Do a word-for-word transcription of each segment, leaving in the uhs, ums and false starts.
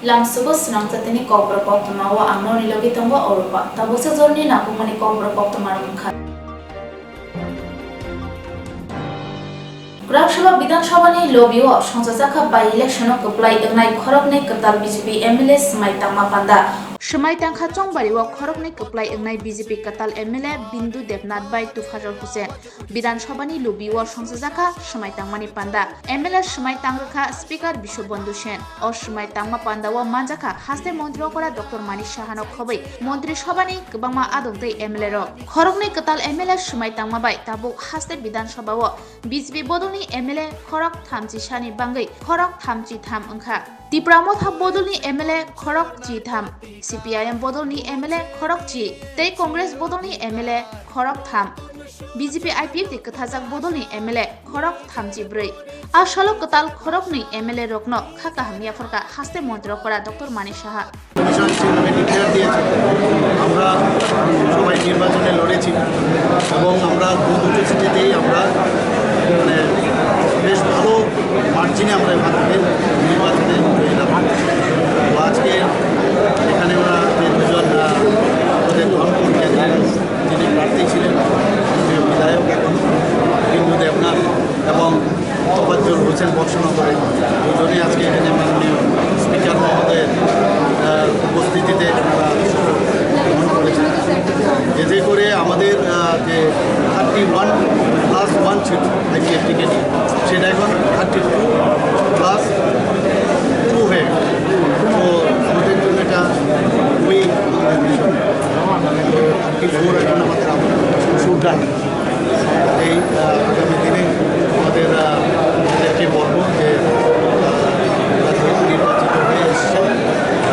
Lamsugo swnamjatini kokborok koktwma o ang norni logi tongo Oropa. Tabuksa jorni nangkukmani kokborok koktwma rok wngkha. Kwrak Sabha Bidhan Sabhani lobby o songchajakha by election o kwplai wngnai khoroknwi kwtal B J P M L A swmai tangma panda. Swmai tangkha Chongbari o khoroknwi kwplai wngnai B J P kwtal M L A Bindu Debnath bai Tufajol Hussain. Bidhan Sabhani lobby o songchajakha swmai tangmani panda. M L A swmai tangrwkha Speaker Biswabandhu Sen. O swmai tangma panda o manjakha haste montri okra Doctor Manik Sahano khobwi Montri Sabhani kwbangma adong tei M L A rok. Khoroknwi kwtal M L A swmai tangma bai tabuk haste Bidhan Sabha o B J P bodolni M L A khorok thamchi sani bangwi khorok thamchi tham wngkha. Tipra Motha bodolni M L A khorok chi tham, C P I M bodolni M L A khorok chi tei Congress bodolni M L A khorok tham. B J P I P F ni kwthajak bodolni M L A khorok thamchi bwrwi. A salo kwtal khoroknwi M L A rokno kha kaham yapharkha haste montri okra Doctor Manik Saha. Commission সেভাবে ডিক্লেয়ার দিয়েছে। আমরা সবাই নির্বাচনে লড়েছি এবং আমরা দু দুটো সিটিতেই আমরা মানে বেশ ভালো মার্জিনে আমরা এখান থেকে নির্বাচনে জয়লাভ করি। তো আজকে এখানে ওরা যে দুজন, আহ, ওদের ধনপুর কেন্দ্রের যিনি প্রার্থী ছিলেন, মাননীয় বিধায়ক এখন বিন্দু দেবনাথ এবং তোফাজ্জল হোসেন বক্সনগরে দুজনেই আজকে এখানে মাননীয় স্পিকার মহোদয়ের, আহ, উপস্থিতিতে আমরা শপথ গ্রহণ করেছি। এতে করে আমাদের, আহ, যে thirty one plus one seat IPF ticket, সেটা এখন থার্টি টু প্লাস টু হয়ে গেল। তো আমাদের জন্য এটা খুবই আনন্দের বিষয়। থার্টি ফোর এখন আমাদের আপাতত সুরটা। এই, আহ, আগামী দিনে আমাদের, আহ, এদেরকে বলবো যে, আহ, ওরা যেহেতু নির্বাচিত হয়ে এসেছেন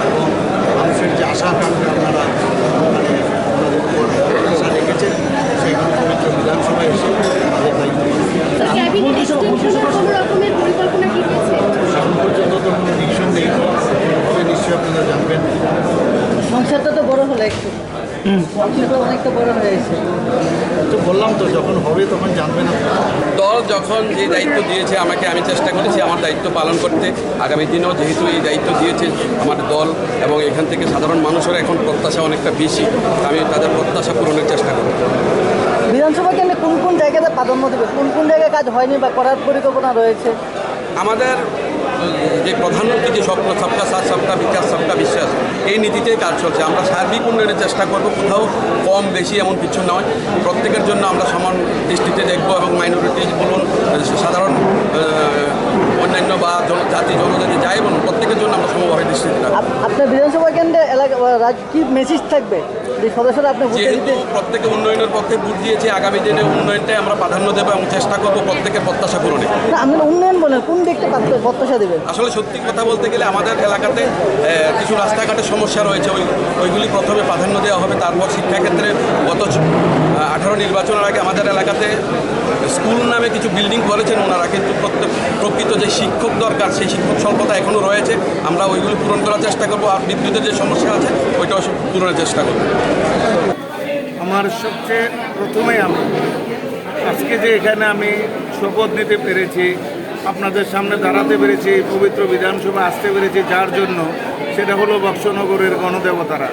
এবং মানুষের যে আশা আকাঙ্ক্ষা আপনারা, মানে, ওনাদের উপর ভরসা রেখেছেন, সেই জন্য পবিত্র বিধানসভায় এসে আমাদের দায়িত্ব পালন করছেন। ক্যাবিনেট এক্সটেনশনের কোনো রকমের পরিকল্পনা কি রয়েছে? এখন পর্যন্ত তো কোনো ডিসিশন নেই, তবে নিশ্চয়ই আপনারা জানবেন। সংসারটা তো বড় হলো একটু। আপনি তো অনেকটা বড় হয়ে এসেছেন। তো বললাম তো, যখন হবে তখন জানবেন আপনারা। দল যখন যে দায়িত্ব দিয়েছে আমাকে, আমি চেষ্টা করেছি আমার দায়িত্ব পালন করতে। আগামী দিনেও যেহেতু এই দায়িত্ব দিয়েছে আমার দল এবং এখান থেকে সাধারণ মানুষের এখন প্রত্যাশা অনেকটা বেশি, আমি তাদের প্রত্যাশা পূরণের চেষ্টা করব। বিধানসভা কেন্দ্রে কোন কোন জায়গাতে প্রাধান্য দেবে, কোন কোন জায়গায় কাজ হয়নি বা করার পরিকল্পনা রয়েছে? আমাদের যে প্রধানমন্ত্রী যে স্বপ্ন, সবকা সাথ, সবকা বিকাশ, সবকা বিশ্বাস, এই নীতিতেই কাজ চলছে। আমরা সার্বিক উন্নয়নের চেষ্টা করব, কোথাও কম বেশি এমন কিছু নয়। প্রত্যেকের জন্য আমরা সমান দৃষ্টিতে দেখব এবং মাইনরিটি বলুন, সাধারণ, আহ, অন্যান্য বা জন-, জাতি জনজাতি যাই বলুন, প্রত্যেকের জন্য আমরা সমভাবে দৃষ্টিতে রাখব। আপ-, আপনার বিধানসভা কেন্দ্রে এলাকা, আহ, রাজ-, কি মেসেজ থাকবে যে সদস্যরা আপনি ভোটে যেহেতু দিতে? প্রত্যেকে উন্নয়নের পক্ষে ভোট দিয়েছে, আগামী দিনে উন্নয়নটাই আমরা প্রাধান্য দেবো এবং চেষ্টা করব প্রত্যেকের প্রত্যাশা পূরণে। না, আপনি উন্নয়ন বলেন, কোন দিকটা প্রার্থ-, প্রত্যাশা দেবেন? আসলে সত্যি কথা বলতে গেলে আমাদের এলাকাতে, আহ, কিছু রাস্তাঘাটের সমস্যা রয়েছে, ওই, ওইগুলি প্রথমে প্রাধান্য দেওয়া হবে। তারপর শিক্ষাক্ষেত্রে গত, আহ, আঠারো নির্বাচনের আগে আমাদের এলাকাতে স্কুল নামে কিছু বিল্ডিং করেছেন ওনারা, কিন্তু প্রত্যেক, প্রকৃত যে শিক্ষক দরকার, সেই শিক্ষক স্বল্পতা এখনও রয়েছে। আমরা ওইগুলি পূরণ করার চেষ্টা করব, আর বিদ্যুতের যে সমস্যা আছে, ওইটাও পূরণের চেষ্টা করব। আমার সবচেয়ে প্রথমে আমি আজকে যে এখানে আমি শপথ নিতে পেরেছি, আপনাদের সামনে দাঁড়াতে পেরেছি, এই পবিত্র বিধানসভা আসতে পেরেছি, যার জন্য, সেটা হলো বক্সনগরের গণদেবতারা।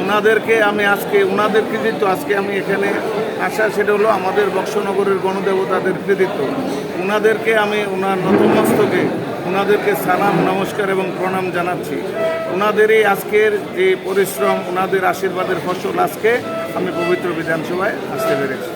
ওনাদেরকে আমি আজকে, ওনাদের কৃতিত্ব, আজকে আমি এখানে আসা, সেটা হলো আমাদের বক্সনগরের গণদেবতাদের কৃতিত্ব। ওনাদেরকে আমি ওনার নতমস্তকে, ওনাদেরকে সালাম, নমস্কার এবং প্রণাম জানাচ্ছি। ওনাদের এই আজকের যে পরিশ্রম, ওনাদের আশীর্বাদের ফসল আজকে আমি পবিত্র বিধানসভায় আসতে পেরেছি।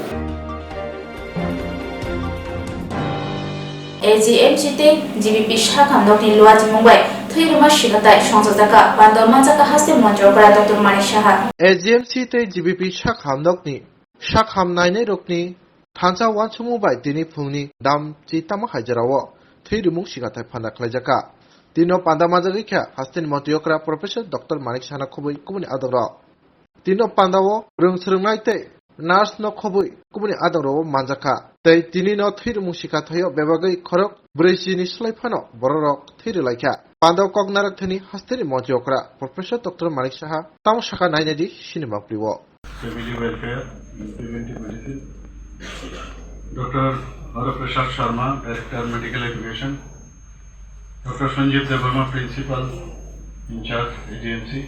A G M C tei G B P sak hamnokni luachimung bai thwi rwma sikatai songchajakha, pandal manjakha haste montri okra Doctor Manik Saha. A G M C tei G B P sak hamnokni sak ham nainairokni thansa uansukmung bai tini phungni dam chi tamo hai jorao thwi rwmung sikatai phanda khlaijakha. Tino panda manjagwi kha hasteni montri okra Professor Doctor Manik Sahano khobwi kubuni adongrok. Tino pandao rwng swrwngnai tei nurse no khobwi kubuni adongrok manjakha. Tei tini no thwi rwmung sikathaio bebagwi khorok brwi chini slai phano bororok thwi rwlaikha. Pandao kok narwk thani hasteni montri okra Professor Doctor Manik Saha tamo sakha nainai di sinima prio. Family Welfare and Preventive Medicine, Doctor Haraprasad Sharma, Director Medical Education, Doctor Sanjeev Debbarma, Principal, incharge AGMC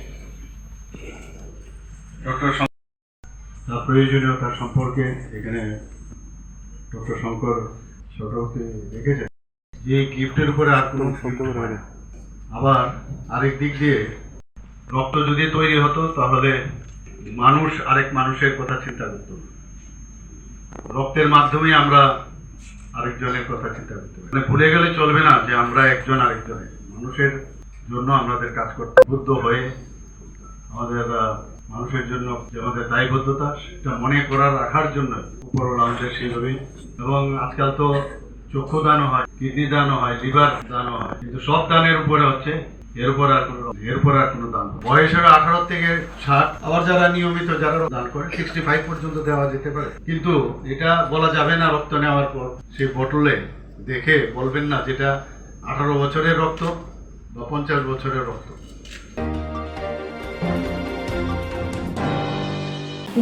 doctor শং-, তার প্রয়োজনীয়তা সম্পর্কে এখানে ডক্টর শঙ্কর চক্রবর্তী রেখেছেন। যে গিফটের উপরে আর কোনো গিফট হয় না। আবার আরেক দিক দিয়ে রক্ত যদি তৈরি হতো, তাহলে মানুষ আরেক মানুষের কথা চিন্তা করতো না। রক্তের মাধ্যমে আমরা আরেকজনের কথা চিন্তা করতে পারি। মানে, ভুলে গেলে চলবে না যে আমরা একজন আরেকজনের, মানুষের জন্য আমাদের কাজ করতে, বুদ্ধ হয়ে আমাদের, আহ, মানুষের জন্য যে আমাদের দায়বদ্ধতা, সেটা মনে করা রাখার জন্য উপরওয়ালা আমাদের সেইভাবেই। এবং আজকাল তো চক্ষু দানও হয়, কিডনি দানও হয়, লিভার দানও হয়, কিন্তু সব দানের উপরে হচ্ছে, এর উপর আর কোনো, এর উপর আর কোনো দান হয় না। বয়স হলো আঠারো থেকে ষাট, আবার যারা নিয়মিত, যারা দান করে, সিক্সটি ফাইভ পর্যন্ত দেওয়া যেতে পারে। কিন্তু এটা বলা যাবে না রক্ত নেওয়ার পর সেই বোতলে দেখে বলবেন না যেটা আঠারো বছরের রক্ত বা পঞ্চাশ বছরের রক্ত।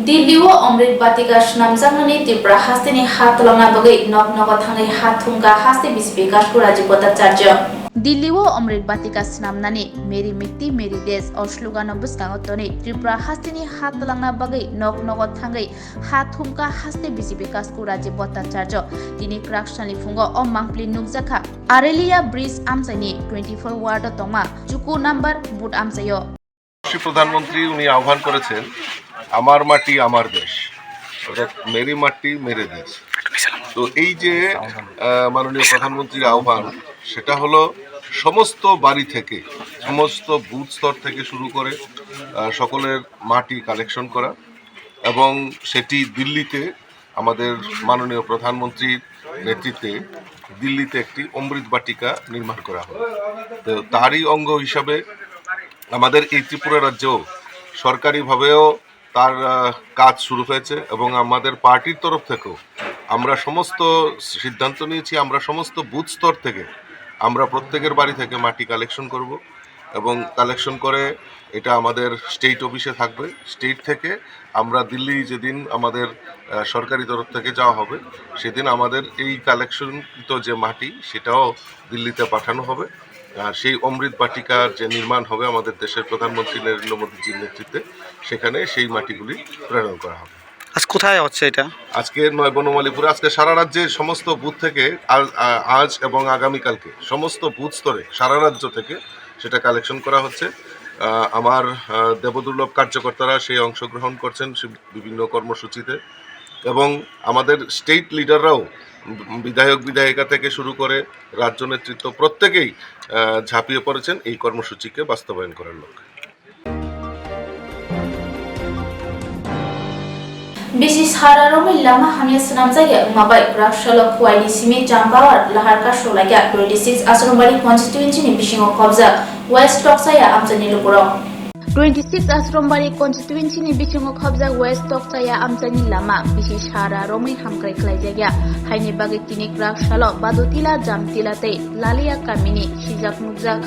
Delhi o Amrit Batika swnamjakmani Tripura hasteni ha twlangna bagwi nok nogo thangwi ha thumkha haste B J P Kashkura Rajiv Bhattacharya. Delhi o Amrit Batika swnamnani Meri Mitti Meri Desh o slogan-o bwskango tonwi Tripura hasteni ha twlangna bagwi nok nogo thangwi ha thumkha haste B J P Kashkura Rajiv Bhattacharya. Tini kwrak salni phungo o mangpili nukjakha Arelia Bridge amchaini twenty-four ward-o tongma chuku number booth amchaio. Shri প্রধানমন্ত্রী উনি আহ্বান করেছেন, "আমার মাটি আমার দেশ", অর্থাৎ "মেরি মাটি মেরে দেশ।" তো এই যে, আহ, মাননীয় প্রধানমন্ত্রীর আহ্বান, সেটা হলো সমস্ত বাড়ি থেকে, সমস্ত বুথ স্তর থেকে শুরু করে, আহ, সকলের মাটি কালেকশন করা এবং সেটি দিল্লিতে আমাদের মাননীয় প্রধানমন্ত্রীর নেতৃত্বে দিল্লিতে একটি অমৃত বাটিকা নির্মাণ করা হয়। তো তারই অঙ্গ হিসাবে আমাদের এই ত্রিপুরা রাজ্যেও সরকারিভাবেও তার, আহ, কাজ শুরু হয়েছে এবং আমাদের পার্টির তরফ থেকেও আমরা সমস্ত সিদ্ধান্ত নিয়েছি, আমরা সমস্ত বুথ স্তর থেকে আমরা প্রত্যেকের বাড়ি থেকে মাটি কালেকশন করব এবং কালেকশন করে এটা আমাদের স্টেট অফিসে থাকবে। স্টেট থেকে আমরা দিল্লি যেদিন আমাদের, আহ, সরকারি তরফ থেকে যাওয়া হবে, সেদিন আমাদের এই কালেকশনকৃত যে মাটি, সেটাও দিল্লিতে পাঠানো হবে। আর সেই অমৃত বাটিকার যে নির্মাণ হবে আমাদের দেশের প্রধানমন্ত্রী নরেন্দ্র মোদীজির নেতৃত্বে, সেখানে সেই মাটিগুলি প্রেরণ করা হবে। আজ কোথায় হচ্ছে এটা? আজকে নয় বনমালীপুরে, আজকে সারা রাজ্যে সমস্ত বুথ থেকে আ-, আ-, আজ এবং আগামীকালকে সমস্ত বুথ স্তরে সারা রাজ্য থেকে সেটা কালেকশন করা হচ্ছে। আহ, আমার, আহ, দেবদুর্লভ কার্যকর্তারা সেই অংশগ্রহণ করছেন সে বিভিন্ন কর্মসূচিতে এবং আমাদের স্টেট লিডাররাও, বিধায়ক বিধায়িকা থেকে শুরু করে রাজ্য নেতৃত্ব প্রত্যেকেই, আহ, ঝাঁপিয়ে পড়েছেন এই কর্মসূচিকে বাস্তবায়ন করার লক্ষ্যে। Bisi sara romwi lama hamya swnamjakya wngma bai kwrak salo Khowai ni simi Champawar lahar kasu laikha twenty six Ashwambari constituency ni bisingo khobjak West Tokchaya amchaini lukurok. Twenty six Ashwambari constituency ni bisingo khobjak West Tokchaya amchaini lama bisi sara romwi hamkrai khlaijakya. Haini bagwi tini kwrak salo Badutila, Jamtila tei Lalia kamini sijak nukjak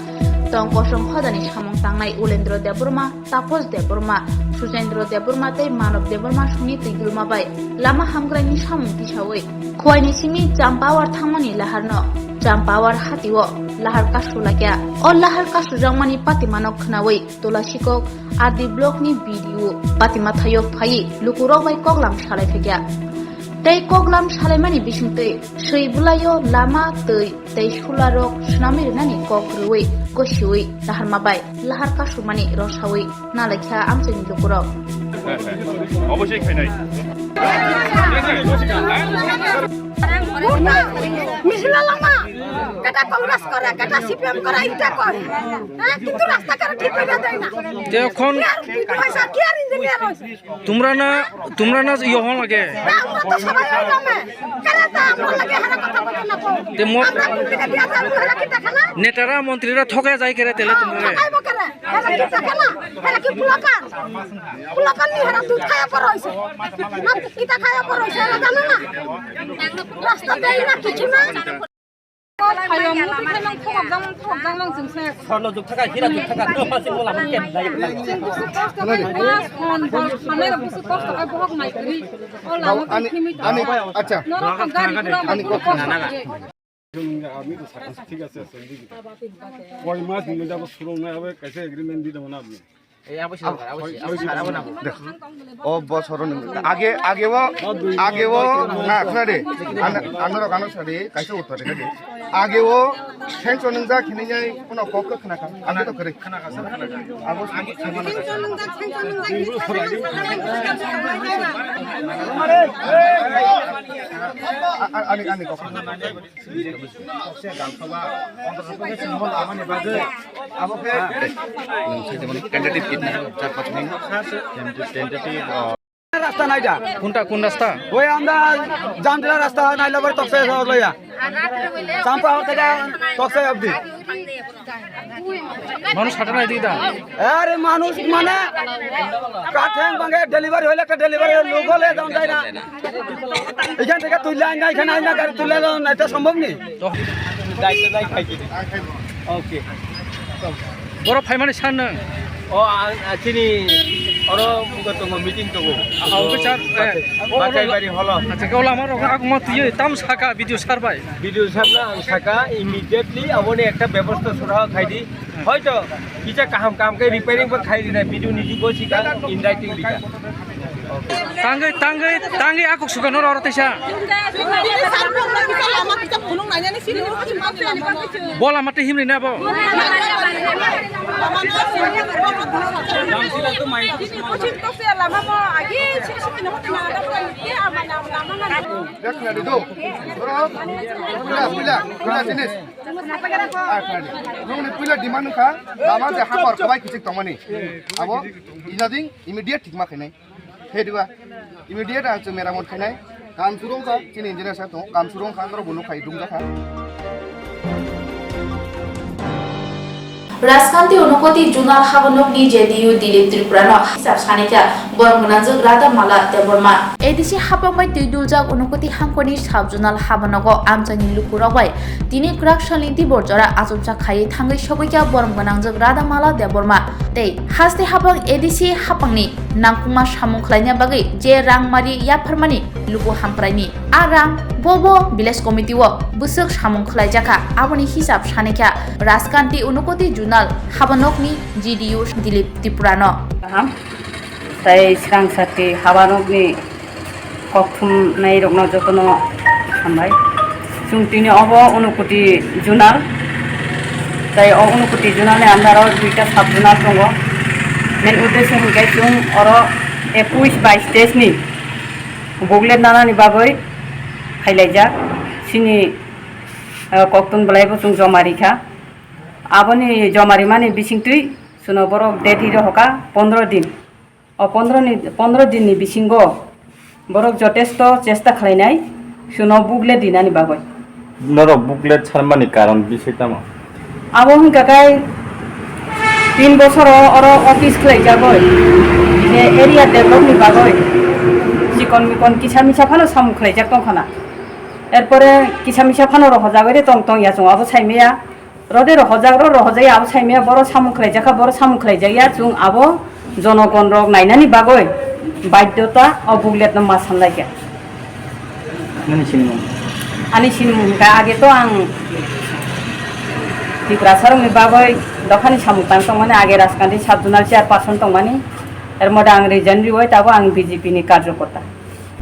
tong kosong hodani samung tangnai Ulendra Debbarma, Tapos Debbarma, Sujendra Debbarma tei Manob Debbarma songni twi dulma bai lama hamkraini samung tisawi Khowai ni simi Champawar thangmani laharno Champawar hatio lahar kasu laikha. O lahar kasujakmani patimano khnawi Tulasikok R D block ni B D O patima thaio phaiwi lukurok bai koklam salai phaikha. Tei koklam salaimani bisingtwi swi bwlaio lama, twi tei sularok swnamwi rwnani kok rwui gosiui laharma bai lahar kasumani rosaui nalaikha amchaini lukurok. অবশ্যই খাই নাই। মিছিল লমা, কেটা কংগ্রেস করে, কেটা সিপিএম করে, ইটা করে। হ্যাঁ, কিন্তু রাস্তাঘাট ঠিক করে দেয় না। তে এখন কি আর বিদ্যুৎ হয়েছে, কি আর ইঞ্জিনিয়ার হয়েছে? তোমরা না, তোমরা না ইয়ে হন লাগে। না, আমরা তো সবাই ওই নামে। কেন তা আমরা লাগে হারা কথা বলতে না কো? তে মো-, আমরা কোন দিকে দিয়া যাবো, হারা কি দেখা না? নেতারা, মন্ত্রীরা ঠকে যায় কেরে তেলে তোমরা? ঠকাইবো কেন? হারা কি দেখা না? হারা কি ব্লকার? ব্লকার নি হারা দুধ খায়া পড়া হইছে। না, কিতা খায়া পড়া হইছে, হারা জানো না? রাস্তা দেয় না, কিছু না। Khayo, muti khaimang thokjak, thokjak lang chwng se. Sorno juk thaka, hira juk thaka, to pasi mola mo kem dai. Chwng busu kosto khai, pas hon, hon, hamai rok busu kosto khai, bohok mai kwrwi. O lama ani, khimi ani, tong. Acha. Norok gari gura ani mai kok kosto khna. Khai. Nung ja, apni to sakha, thik ase, sir, bujhi. Koi mas ni mujhe aap surong na abe kaise agreement di dona apni? Ei, abo sir, abo sir, abo sir, abo na. Dekh, o bosor ni age, age o, age o, na, khna de. An, anoro gano sari, kaise uttor de. Age o, senso nung ja khini jai, kono kok khna kha. Age to kare. Abo ani, ani kok. Nwng se jemon tentative kitna, char panch din. Tentative, rasta nai da. Kunta, kun rasta? Oi, amda Jamtila rasta nai lobar tokse loya. Champa hote da tokse abdi. Manu sata nai di da. Are manush mane katheng bange delivery hoile ekta delivery logo le dam jai na. Ikan theke tuile aina, ikan aina gari tuile lo na, eta sombhob ni. Dai, dai, khai khe. Okay. Boro phaimani san nang. O, ang, a, chini oro buka tongo, meeting tongo. Ah, okay, sir. Eh. Bachai bari holo. Acha, ke ola amar oka agma tuye tam saka video sar bai. Video sar na ang saka immediately aboni ekta bebosta sura khai di. Hoito kisa kaham kam khe repairing bo khai rina, video ni bo sika in writing dika. Tangwi, tangwi, tangwi akuk suka noro oro teisa. Bola mate himri na bo. Puila, puila, puila jinis. Nungni puila demand wngkha, lama je hapor kwbai kichik tongmani. Abo ina ding immediate thikma khainai. He diba? Immediate ang chwng meramot khainai. Kam suru wngkha, chini engineer sir tongo. Kam suru wngkha, norok bo nukha, i dungjakha. Rajkanti Unokoti Zonal Habanokni J D U Dilip Tripurano hisab sanikha borok gwnangjwk Radha Mala Debbarma. A D C hapang bai twi duljak Unokoti hangkoni sub zonal habanogo amchaini lukurok bai tini kwrak salni dibor jora achomsa khaiwi thangwi sogwikha borok gwnangjwk Radha Mala Debbarma tei haste hapang A D C hapangni nangkukma samung khlaina bagwi je rang mari yapharmani luku hamkraini. A rang bo bo village committee o bwswk samung khlaijakha, aboni hisab sanikha Rajkanti Unokoti Zonal Habanokni G D U Dilip Tripurano. Kaham. Tai swkang sakti habanokni kokthumnairokno jotono hambai. Chwng tini obo Unokoti Zonal. Tai o Unokoti Zonalni under o duita sub zonal tongo. Main uddesho hinkhe chwng oro ekush bais teis ni booklet nanani bagwi phailaijak. Chini, eh, kokton belaibo chwng joma rikha. Aboni joma rimani bisingtwi chwngno borok date ri rohorkha pondro din. O pondro ni, pondro din ni bisingo borok jotesto chesta khlainai chwngno booklet rinani bagwi. Norok booklet sarmani karon bisai tamo? Abo wngkha khe tin bosoro oro office khlaijagwi, je area develop ni bagwi chikon mikon kisa misa phano samung khlaijak tongkhana. Erpore kisa misa phano rohorjagwi de tong tong ya chwng abo saimaya. Rode rohorjak ro rohorjaya abo saimaya, boro samung khlaijakha, boro samung khlaijakya, chwng abo jonogon rok nainani bagwi baidhyota o booklet no ma sanlaikha. Nini sinimung? Ani sinimung hwnkha age to ang Tiprasa rokni bagwi dophani samung tang tongmani, age Rajkanti sub zonal chairperson tongmani, er mode ang resign riwi tabo ang B J P ni karjokorta.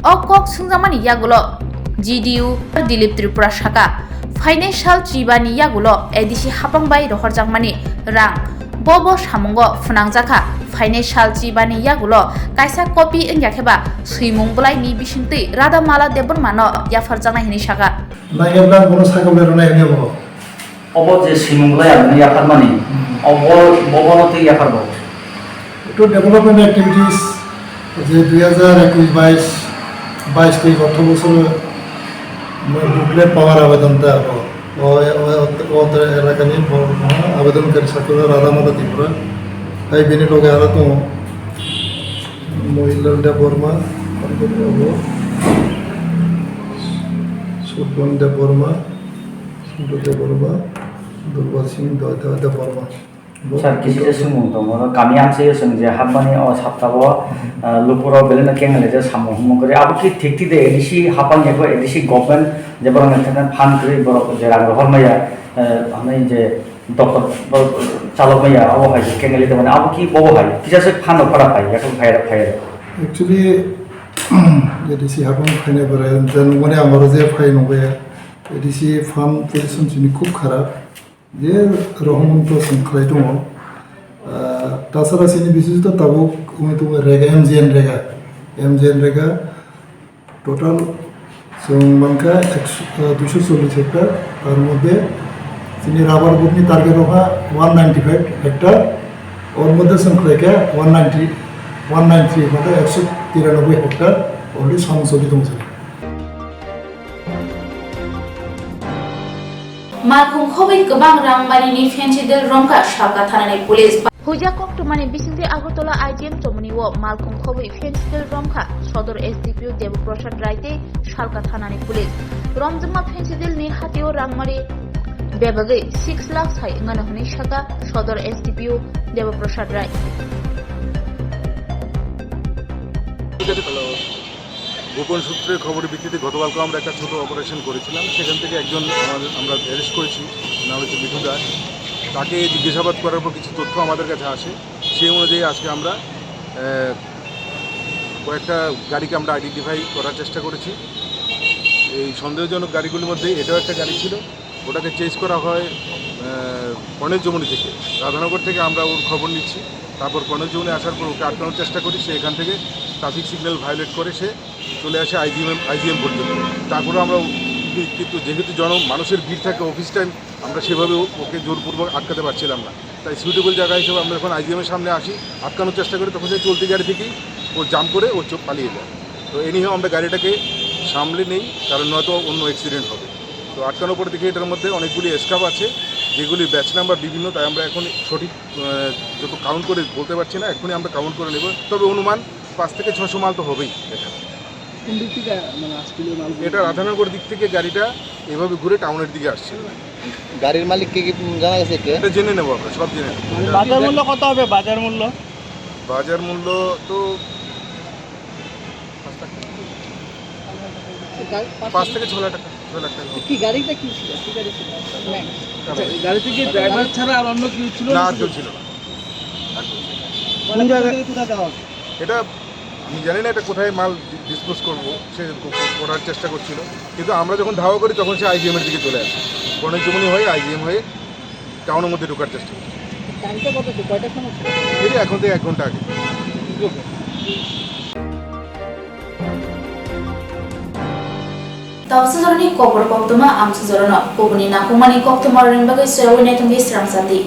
O kok swngjakmani yagulo G D U Dilip Tripura saka, phainai sal chibani yagulo A D C hapang bai rohorjakmani rang bo bo samungo phwnangjakha. Phainai sal chibani yagulo kaisa copy wngya khe ba swimung bwlaini bisingtwi Radha Mala Debbarmano yapharjaknai hwnwi saka. Naiyablak bono sakha belai rwnai hwnwi bo. Obo je swimung lai ang yapharmani, hmm, obo, bobono tei yapharbo. Ektu development activities je dui hajar ekush bais, bais tei otro bosoro booklet pawar abedon ta abo. O, o, o, o elakani bo, abedon kari sakha Radha Mala Tripura. Tai bini loge aro tongo Mohilal Debbarma, Sudon Debbarma, Sudon Debbarma, Durba Singh Debbarma. Sir, kisi je swngmung tongo, kami amchai o chwng je hapmani o saptao, ah, lupuro belai no kengle je samung humung kwrwi. Abo ki thik thik de A D C hapang ya ko A D C government je borok ni thani phan kwrwi borok je rang rohor maya, eh, hamai je doctor borok chalok maya abo hai je kengle de mane abo ki bobo hai kisa se phan rok para phai ya ko phai phai. Actually, A D C hapang phaina bara janung mane amaro je phai nungya A D C farm position chini khub kharap. Je rohormung to chwng khlai tongo. Ah, tasara chini bisingtwi tabuk wngwi tongo rega, M G N rega. M G N rega total chwng mankha ekso, ah, duiso chollish hectare, tar moddhe chini rubber board ni target rokha one ninety five hectare, or moddhe chwng khlaikha one ninety, one nine three, mane ekso tiranoboi hectare, only samung choli tongo chini. Malkhung khobwi kwbang rangmarini phensi del romkha Salka thanani police. Huijak koktwmani bisingtwi Agartala I G M chomoni o malkhung khobwi phensi del romkha Sodor S D P O Debo Prasad Rai tei Salka thanani police. Romjakma phensi del ni hatio rangmari bebagwi six lakh sai wngano hwnwi sakha Sodor S D P O Debo Prasad Rai. গোপন সূত্রে খবরের ভিত্তিতে গতকালকে আমরা একটা ছোট অপারেশন করেছিলাম। সেখান থেকে একজন আমাদের, আমরা অ্যারেস্ট করেছি, নাম হচ্ছে মিঠু দাস। তাকে জিজ্ঞাসাবাদ করার পর কিছু তথ্য আমাদের কাছে আসে, সেই অনুযায়ী আজকে আমরা, আহ, কয়েকটা গাড়িকে আমরা আইডেন্টিফাই করার চেষ্টা করেছি। এই সন্দেহজনক গাড়িগুলির মধ্যে এটাও একটা গাড়ি ছিল। ওটাকে চেজ করা হয়, আহ, কর্ণেল যমুনি থেকে, রাধানগর থেকে আমরা ওর খবর নিচ্ছি। তারপর কর্ণেল যমুনি আসার পর ওকে আটকানোর চেষ্টা করি, সে এখান থেকে ট্রাফিক সিগন্যাল ভায়োলেট করে সে চলে আসে আইজিএম, আইজিএম পর্যন্ত। তারপরে আমরা, কিন্তু যেহেতু জন, মানুষের ভিড় থাকে অফিস টাইম, আমরা সেভাবে ও-, ওকে জোরপূর্বক আটকাতে পারছিলাম না। তাই সুইটেবল জায়গা হিসেবে আমরা যখন আইজিএম এর সামনে আসি, আটকানোর চেষ্টা করি, তখন সেই চলতি গাড়ি থেকেই ও জাম্প করে ও চো-, পালিয়ে যায়। তো এনিহাও আমরা গাড়িটাকে সামলে নেই, কারণ নয়তো অন্য অ্যাক্সিডেন্ট হবে। তো আটকানোর পরে দেখি এটার মধ্যে অনেকগুলি স্কার্ফ আছে, যেগুলি ব্যাচ নাম্বার বিভিন্ন, তাই আমরা এখন সঠিক, আহ, যত কাউন্ট করে বলতে পারছি না, এখনই আমরা কাউন্ট করে নেব। তবে অনুমান পাঁচ থেকে ছশো মাল তো হবেই এখানে। কোন দিক থেকে, মানে, আসছিল মালগুলো? এটা রাধানগর দিক থেকে গাড়িটা এভাবে ঘুরে টাউনের দিকে আসছে। গাড়ির মালিক কে কি জানা গেছে কে? এটা জেনে নেবো আমরা, সব জেনে নেবো। মানে, বাজার মূল্য কত হবে? বাজার মূল্য? বাজার মূল্য তো গাড়ি পাঁচ পাঁচ থেকে ছ লাখ টাকা, ছ লাখ টাকা। কি গাড়িটা কি ছিল? কি গাড়ি ছিল? ম্যাক্স। আচ্ছা, এই গাড়িতে কি ড্রাইভার ছাড়া আর অন্য কেউ ছিল না, না? আর কেউ ছিল না। আর কেউ ছিল না। কোন জায়গা থেকে কোথায় যাওয়া হচ্ছে? এটা আমি জানি না এটা কোথায় মাল ডি-, ডিসপোজ করবো, সে ক-, ক-, করার চেষ্টা করছিল। কিন্তু আমরা যখন ধাওয়া করি তখন সে আইজিএম এর দিকে চলে আসে। কর্ণেল যমুনি হয়ে আইজিএম হয়ে টাউনের মধ্যে ঢোকার চেষ্টা করছে। টাইমটা কত ছিল? কয়টার সময় ছিল? এই যে এখন থেকে এক ঘন্টা আগে। Tabuksa jorani kokborok koktwma amsa jorano kubuni nangkukmani koktwma rwni bagwi soyawi naitongdi srang chati.